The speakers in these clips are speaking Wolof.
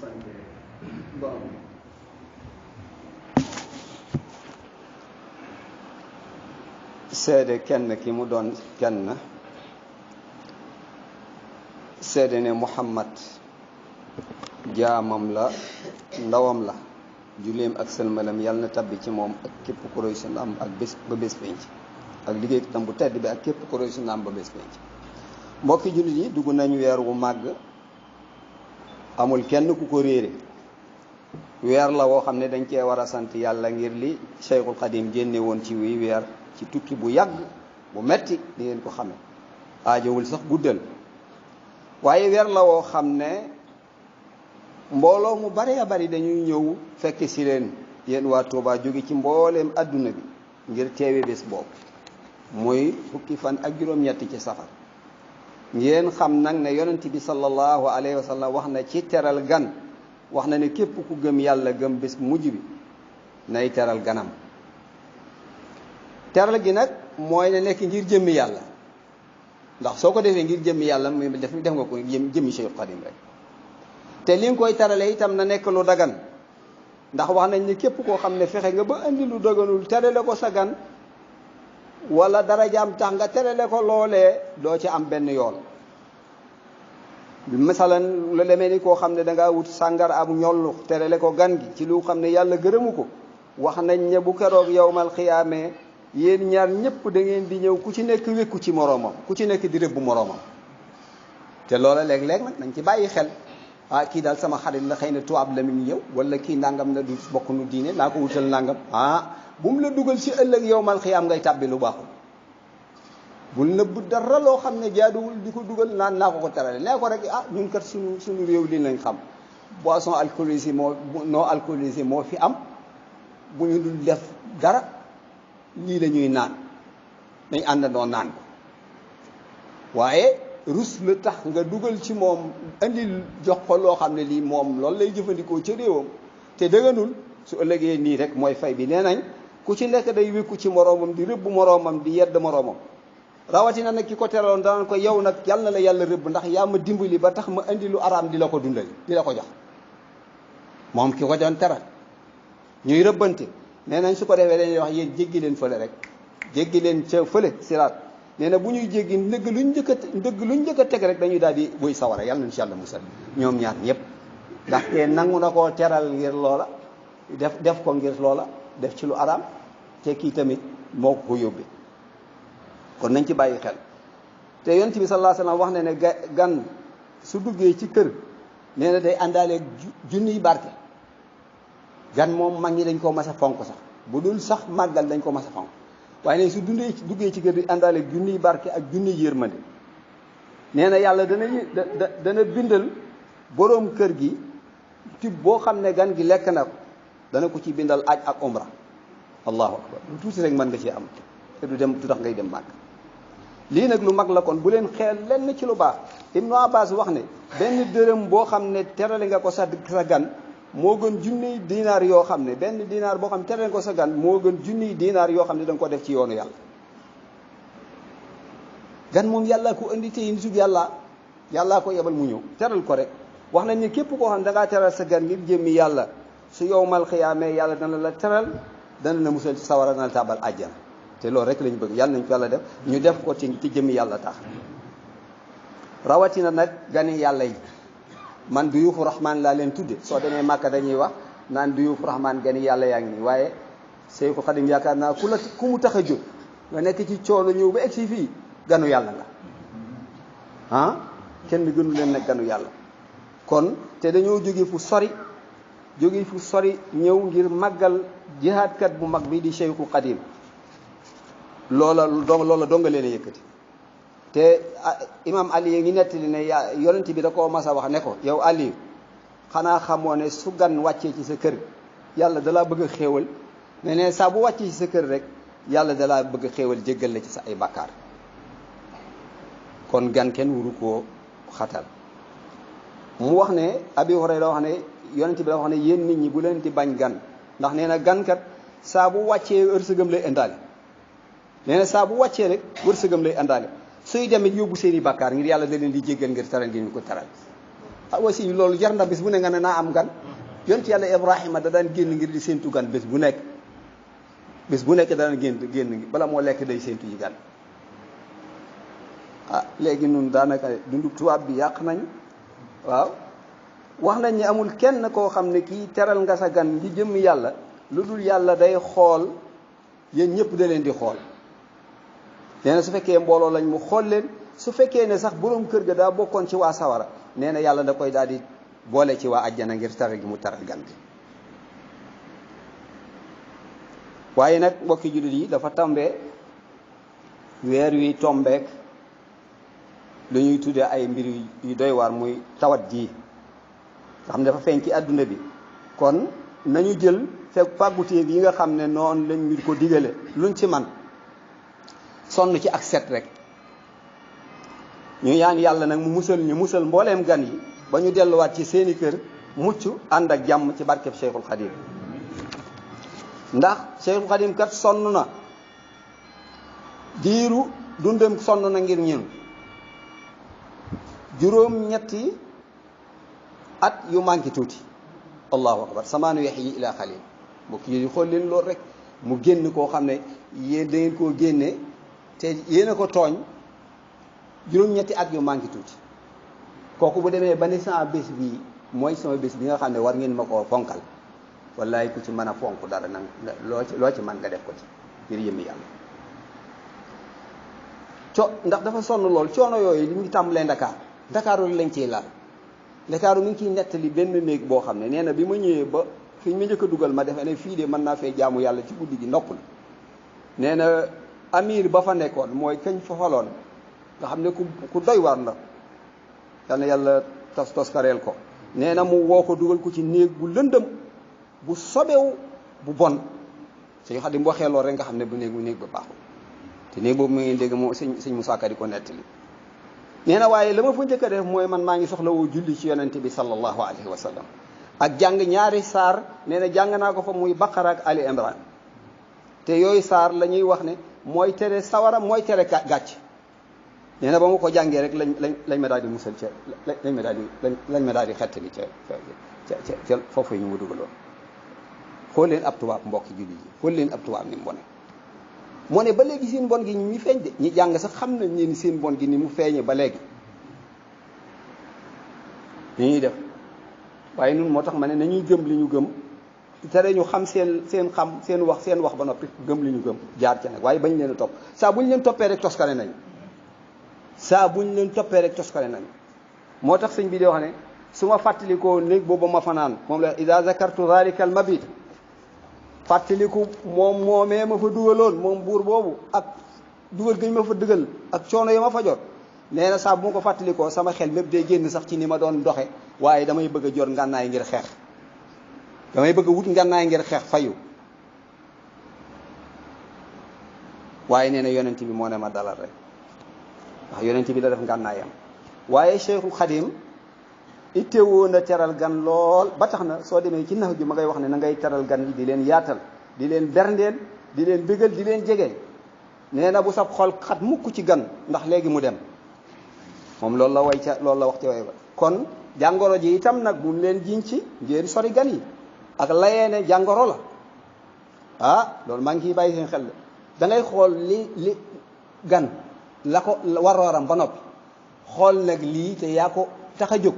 sante borom seede kenn ki mu doon kenn seede ne Muhammad jaamam la ndawam la julleem ak sëlmalam yàlla na tabbi ci moom ak képp ku roy sunnaam ak bés ba bés penc ak liggéey tam bu tedd bi ak képp ku roy sunnaam ba bés penc mbokki jullit yi dugg nañu weer wu màgg amul kenn ku ko réere weer la woo xam ne dañ cee war a sant yàlla ngir li Cheikhul Khadim génne woon ci wi weer ci tukki bu yàgg bu metti di ngeen ko xame aajowul sax guddal waaye weer la woo xam ne mbooloo mu bari a bari dañuy ñëw fekk si leen yéen waa Touba jóge ci mbooleem adduna bi ngir teewe bés boobu muy fukki fan ak juróom-ñetti ci safar ngeen xam nag ne yonent bi sallallahu alayhi wa sallam wax na ci teral gan wax na ne képp ku gëm yàlla gëm bés mujj bi nay teral ganam teral gi nag mooy ne nekk ngir jëmmi yàlla ndax soo ko defee ngir jëmmi yàlla muy def nga ko jëmmi Cheikh Khadim rek te li nga koy terale itam na nekk lu dagan ndax wax nañ ne képp koo xam ne fexe nga ba indi lu daganul terale ko sa gan wala darajaam tax nga terale ko loolee doo ci am benn yoon masalan lu demee ni koo xam ne dangaa wut sàngar am ñollu terale ko gan gi ci lu xam ne yàlla gërëmu ko wax nañ ne bu keroog yowmal xiyaamee yéen ñaar ñëpp da ngeen di ñëw ku ci nekk wékku ci moroomam ku ci nekk di rëbb moroomam te loola léeg-léeg nag nañ ci bàyyi xel ah kii daal sama xarit la xëy na tubaab la mu ñëw wala kii nangam la du bokk nu diine naa ko wutal nangam bu mu la dugal ci ëllëg yowmal xiyaam ngay tàbbi lu baaxul bul nëbb dara loo xam ne jaaduwul di ko dugal naan naa ko terale nee ko rek ñun kat suñu réew li lañ xam boisson alcoolisée non alcoolisée moo fi am bu ñu dul def dara lii la ñuy naan dañ àndandoo naan ko waaye rus la tax nga dugal ci moom andil jox ko loo xam ne lii moom loolu lay jëfandikoo ca réewam te dëgganul su ëllëgee nii rek mooy fay bi nee nañ ku ci nekk day wékku ci moroomam di rëbb moroomam di yedd moroomam rawatina nag ki ko teraloon danaan ko yow nag yal na la yàlla rëbb ndax yaa ma dimbali ba tax ma indi lu araam di la ko dundal di la ko jox moom ki ko doon teral ñuy rëbbante nee nañ su ko defee dañuy wax yéen jéggi leen fële rek jéggi leen ca fële siraat nee na bu ñuy jéggi ndëgg luñ njëkk a teg rek dañuy daal di buy sawara yàlla nañ ci yàlla musal ñoom ñaar ñëpp ndaxte nangu na koo teral ngir loola def ko ngir loola def ci lu araam te kii tamit moo ko yóbbee kon nañ ci bàyyi xel te yonent bi sallallahu alayhi wasallam wax ne ne gan su duggee ci kër nee na day àndaale junniy barke gan moom mag ñi dañ koo mas a fonk sax bu dul sax màggal dañ ko mas a fonk waaye ne su duggee ci kër di àndaale junniy barke ak junniy yërmande nee na yàlla dana bindal boroom kër gi tib boo xam ne gan gi lekk na ko dana ko ci bindal aj ak umra allahu akbar lu tuuti rek mën nga ci am te du tax ngay dem màgg lii nag lu mag la kon bu leen xeel lenn ci lu baax Ibnu Abbas wax ne benn dërëm boo xam ne terale nga ko sa gan moo gën junniy dinaar yoo xam ne benn dinaar boo xam ne terale nga ko sa gan moo gën junniy dinaar yoo xam ne da nga ko def ci yoonu yàlla gan moom yàlla ko indi tey nitug yàllaa ko yebal mu ñëw teral ko rek wax nañ ne képp koo xam ne da ngaa teral sa gan ngir jëmmi yàlla su yowmal xiyaamee yàlla dana la teral dana la musal ci sawara dana la tàbbal àjjana te loolu rek lañu bëgg yàlla nañ ko yàlla def ñu def ko ci jëmmi yàlla tax rawatina nag gani yàlla yi man duyuufu rahmaan laa leen tudde soo demee Màkka dañuy wax naan duyuufu rahmaan gani yàlla yaa ngi nii waaye Seexul Xadim yaakaar naa ku mu tax a jóg nga nekk ci coono ñëw ba egsi fii ganu yàlla nga kenn gënu leen nag ganu yàlla kon te dañoo jóge fu sori ñëw ngir màggal jihaadkat bu mag bi di Cheikhul Khadim loola donga leen a yëkkati te imam Ali ngi nettali ne yonent bi da koo mas a wax ne ko yow Ali xanaa xamoo ne su gan wàccee ci sa kër yàlla dalaa bëgg a xéewal ne saa bu wàccee ci sa kër rek yàlla dalaa bëgg a xéewal jéggal la ci sa ay bàkkaar kon gan kenn wuru koo xatal mu wax ne Abi Hurayra wax ne yonent bi da wax ne yéen nit ñi bu leen di bañ gan ndax nee na gankat saa bu wàccee wërsëgam lay indaale nee na saa bu wàccee rek wërsëgam lay indaale suy demee yóbbu seen i bàkkaar ngir yàlla da leen di jéggal ngir taral ngeen ñu ko taral aussi loolu jar na bés bu ne nga ne naa am gan yonent yàlla Ibrahima da daan génn ngir di séentu gan bés bu nekk da daan génn bala moo lekk day séentu yi gan léegi nun daanaka dundu tubaab bi yàq nañ waaw wax nañ ni amul kenn koo xam ne kii teral nga sa gan li jëm yàlla lu dul yàlla day xool yéen ñëpp da leen di xool nee na su fekkee mbooloo lañ mu xool leen su fekkee ne sax boroom kër ga daa bokkoon ci waa sawara nee na yàlla da koy daal di boole ci waa ajjana ngir taral gi mu taral gan gi waaye nag mbokki jullit yi dafa tombee weer wi tombeek lu ñuy tuddee ay mbir yu doy waar muy tawat ji nga xam ne dafa feeñ ci àdduna bi kon nañu jël fekk pàggutéef yi nga xam ne noonu lañ ñu ko digale luñ ci man sonn ci ak set rek ñu ñaan yàlla nag mu musal mbooleem gan yi ba ñu delluwaat ci seeni kër mucc ànd ak jàmm ci barkeb Cheikhul Khadim ndax Cheikhul Khadim kat sonn na diiru dundam sonn na ngir ñun juróom-ñetti at yu manqué tuuti allahu akbar samaanu yax yi ila xalil mbokk yi xool leen loolu rek mu génn koo xam ne yéen da ngeen koo génne te yéen a ko tooñ juróom-ñetti at yu manqué tuuti kooku bu demee ba ne sama bés bii mooy sama bés bi nga xam ne war ngeen ma koo fonkal wallaay ku ci mën a fonk dara nag loo ci mën nga def ko ci ngir yëmmi yàlla ndax dafa sonn lool coono yooyu li ngi tàmbalee Ndakaaru lañ ciy laal Ndakaaru mi ngi ciy nettali benn néeg boo xam ne nee na bi ma ñëwee ba fi ma njëkk a dugal ma defe ne fii de mën naa fee jaamu yàlla ci guddi gi noppul nee na amir ba fa nekkoon mooy kañ fa faloon nga xam ne ku doy waar la yal na yàlla toskareel ko nee na mu woo ko dugal ko ci néeg bu lëndëm bu sobewu bu bon suñu xam mu waxee lool rek nga xam ne bu néeg ba baaxul te néeg boobu mu ngi dégg moo sëñ Moussa Ka di ko nettali nee na waaye la ma fa njëkk a def mooy man maa ngi soxla woo julli ci yonente bi sallallahu alayhi wa sallam ak jàng ñaari saar nee na jàng naa ko fa muy Baqara ak Ali Imran te yooyu saar la ñuy wax ne mooy tere sawara mooy tere gàcc nee na ba ma ko jàngee rek lañ ma daal di musal ca lañ ma daal di xettali ca foofu ñu ma dugaloon xool leen ab tubaab mbokki julli yi xool leen ab tubaab ni mu bone moo ne ba léegi seen bon gi ñu feeñ de ñi jàng sax xam nañ ne seen bon gi ni mu feeñee ba léegi ni ñuy def waaye nun moo tax ma ne nañuy gëm li ñu gëm tere ñu xam seen wax ba noppi gëm li ñu gëm jaar ca nag waaye bañ leen a topp saa bu ñu leen toppee rek toskare nañ moo tax sëñ bi di wax ne su ma fàttalikoo néeg boobu ma fanaan moom la ida zakartu zalika al mabit fàttaliku moom moomee ma fa dugaloon moom buur boobu ak dugal gañ ma fa dëgal ak coono yi ma fa jot nee na saa bu ma ko fàttalikoo sama xel mépp day génn sax ci ni ma doon doxe waaye damay bëgg a jot ngànnaay ngir xeex damay bëgg a wut ngànnaay ngir xeex fayu waaye nee na yonent bi moo ne ma dalal rek ndax yonent bi la def ngànnaayam waaye Cheikhul Khadim ittewoo na teral gan lool ba tax na soo demee ci nax ji ma ngay wax ne na ngay teral gan yi di leen yaatal di leen berndeel di leen bégal di leen jege nee na bu sab xol xat mukk ci gan ndax léegi mu dem moom loolu la wax ci way ba kon jàngoro ji itam nag bu leen jiñ ci ngeen sori gan yi ak layee ne jàngoro la loolu maa ngi ciy bàyyi seen xel da ngay xool li gan la ko warooram ba noppi xool nag lii te yaa ko tax a jóg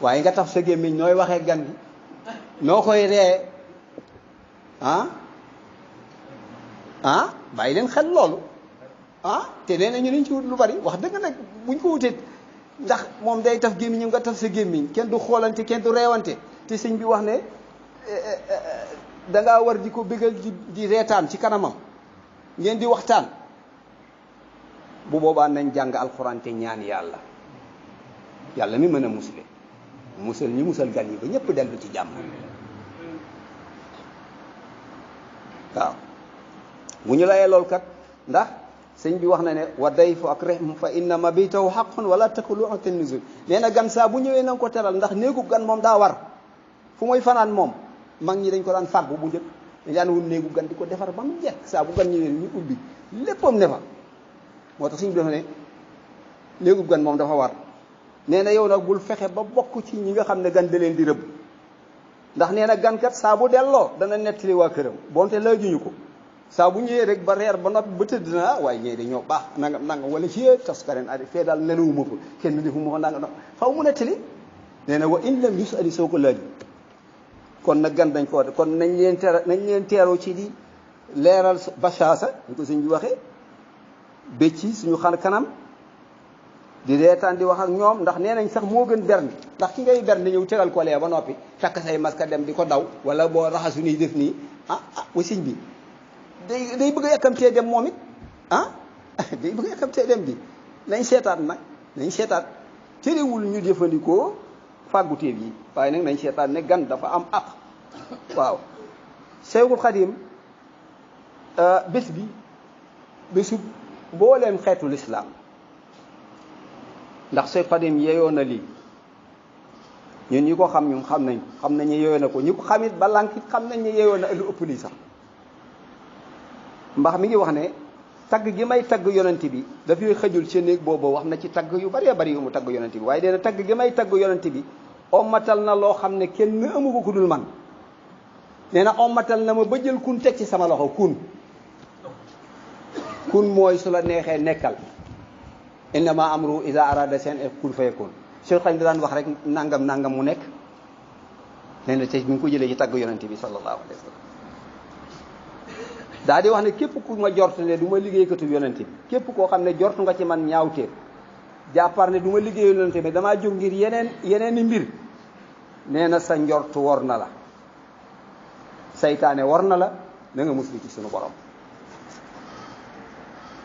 waaye nga taf sa gémmiñ nooy waxee gan gi noo koy ree bàyyi leen xel loolu te nee na ñu liñ ci wut lu bari wax dëgg nag buñ ko wutee ndax moom day taf gémmiñam nga taf sa gémmiñ kenn du xoolante kenn du reewante te sëñ bi wax ne dangaa war di ko bégal di reetaan ci kanamam ngeen di waxtaan bu boobaa nañ jàng alxuraan te ñaan yàlla mi mën a musal ñi musal gan yi ba ñëpp dellu ci jàmm waaw bu ñu layee lool kat ndax sëñ bi wax na ne wa dayfu ak rehm fa inna mabitahu haqqun wala takulu atan nuzul nee na gan saa bu ñëwee na nga ko teral ndax néegu gan moom daa war fu muy fanaan moom mag ñi dañ ko daan fàggu bu njëkk dañ daan wut néegu gan di ko defar ba mu jekk saa bu gan ñëwee ñu ubbi léppam ne fa moo tax sëñ bi dafa ne néegu gan moom dafa war nee na yow nag bul fexe ba bokk ci ñi nga xam ne gan da leen di rëbb ndax nee na gankat saa bu delloo dana nettali waa këram bonte laajuñu ko saa bu ñëwee rek ba reer ba noppi ba tëdd na waaye ñëwee dañoo baax nangam nangam wala ci tas karen adi fee daal nelawuma ko kenn defuma ko nangam faw mu nettali nee na wa in lam yusali soo ko laaju kon nag gan dañ ko kon nañ leen teeroo ci di leeral bachaasa ñu ko sëñ bi waxee bécci suñu xar kanam di reetaan di wax ak ñoom ndax nee nañ sax moo gën bernde ndax ki ngay bernde ñëw tegal ko lee ba noppi takk say masque dem di ko daw wala boo raxasu nii def nii wa sëñ bi day bëgg a yàkkamtee dem moom it day bëgg a yàkkamtee dem bi nañ seetaat nag nañ seetaat terewul ñu jëfandikoo fàgguteef yi waaye nag nañ seetaat ne gan dafa am àq waaw Seexul Xadim bés bi bésu mbooleem xeetu lislaam ndax Seexul Xadim yeyoo na lii ñun ñi ko xam ñun xam nañ ne yeyoo na ko ñi ko xamit ba lànkit xam nañ ne yeyoo na lu ëpp lii sax mbax mi ngi wax ne tagg gi may tagg yonent bi dafay xëjul ci néeg boobu wax na ci tagg yu bëree bëri yu mu tagg yonent bi waaye dina tagg gi may tagg yonent bi ommatal na loo xam ne kenn amu ko ku dul man nee na ommatal na ma ba jël kun teg ci sama loxo kun mooy su la neexee nekkal innama amru iza arada seen e kun fayakun Cheikh Xadim daan wax rek nangam nangam mu nekk nee na te mi ngi ko jëlee ci tagg yonent bi sallallahu alayhi wa sallam daa di wax ne képp ku ma jort ne du ma liggéeykatu yonent bi képp koo xam ne jort nga ci man ñaawteef jàppar ne du ma liggéey yonent bi damaa jóg ngir yeneen i mbir nee na sa njort war na la saytaane war na la na nga musli ci sunu borom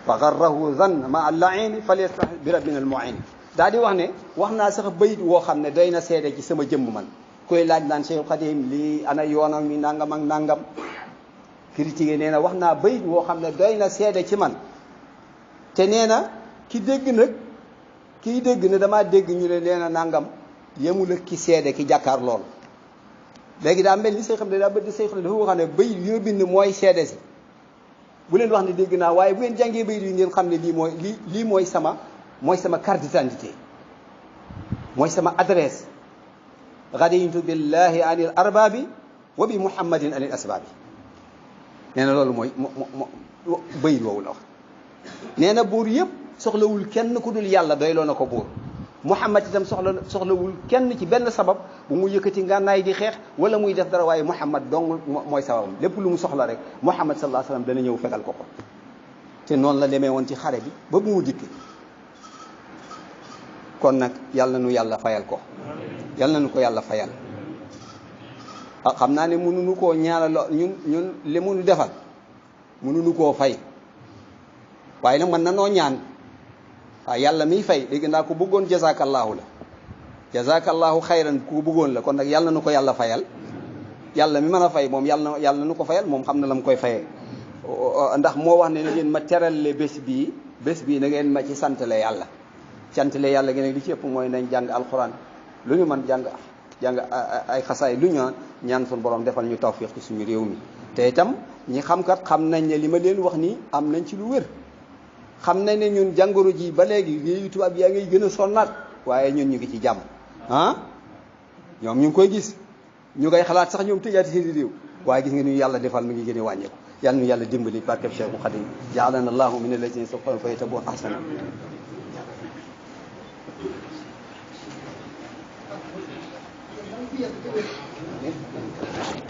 wa garrahu zann ma allaini falyastahil bi rabbina al muin daa di wax ne wax naa sax bayit woo xam ne doy na seede ci sama jëmm man koy laaj naan Cheikh Khadim lii ana yoonam mi nangam ak nangam critiqué nee na wax naa bayit woo xam ne doy na seede ci man te nee na kiy dégg ne damaa dégg ñu ne nee na nangam yemul ak ki seede ki jàkkaar lool léegi daa mel ni say xam ne daa bëgg say xam ne dafa wax ne bayit yoo bind mooy seede si bu leen wax ne dégg naa waaye bu ngeen jàngee bayit yi ngeen xam ne lii mooy sama carte d'identité mooy sama adresse radiytu billahi anil arbabi wa bi muhammadin anil asbabi nee na loolu mooy bayit woowu la wax nee na buur yëpp soxlawul kenn ku dul yàlla doyloo na ko buur muhammad itam soxlawul kenn ci benn sabab bu mu yëkkati ngànnaay di xeex wala muy def dara waaye muhammad dong mooy sababam lépp lu mu soxla rek muhammad sallallahu alayhi wasallam dana ñëw fegal ko ko te noonu la demee woon ci xare bi ba bu mu dikk kon nag yàlla nu yàlla fayal ko yàlla nu ko yàlla fayal xam naa ne mënuñu koo ñaanal ñun li mu nu defal mënuñu koo fay waaye nag mën na noo ñaan waaw yàlla miy fay dégg naa ko bëggoon jazakallahu la jazakallahu xayran ku bëggoon la kon nag yàlla nu ko yàlla fayal yàlla mi mën a fay moom yàlla nu ko fayal moom xam na la mu koy fayee ndax moo wax ne na ngeen ma terale bés bii na ngeen ma ci santale yàlla santale yàlla gi nag li ci ëpp mooy nañ jàng alxuraan lu ñu mën jàng ay xasaay lu ñu ñaan suñu borom defal ñu tawfiq ci suñu réew mi te itam ñi xam kat xam nañ ne li ma leen wax nii am nañ ci lu wér xam nañ ne ñun jàngoro ji ba léegi réewi tubaab yaa ngay gën a sonnaat waaye ñun ñu ngi ci jàmm ñoom ñu ngi koy gis ñu koy xalaat sax ñoom tëjaati seen réew waaye gis nga ñu yàlla defal mi ngi gën a wàññeeku yàlla nu yàlla dimbali barkeb Cheikhu Xadim jaalana allahu min alladina yastami'una fa yattabi'una ahsana Thank you.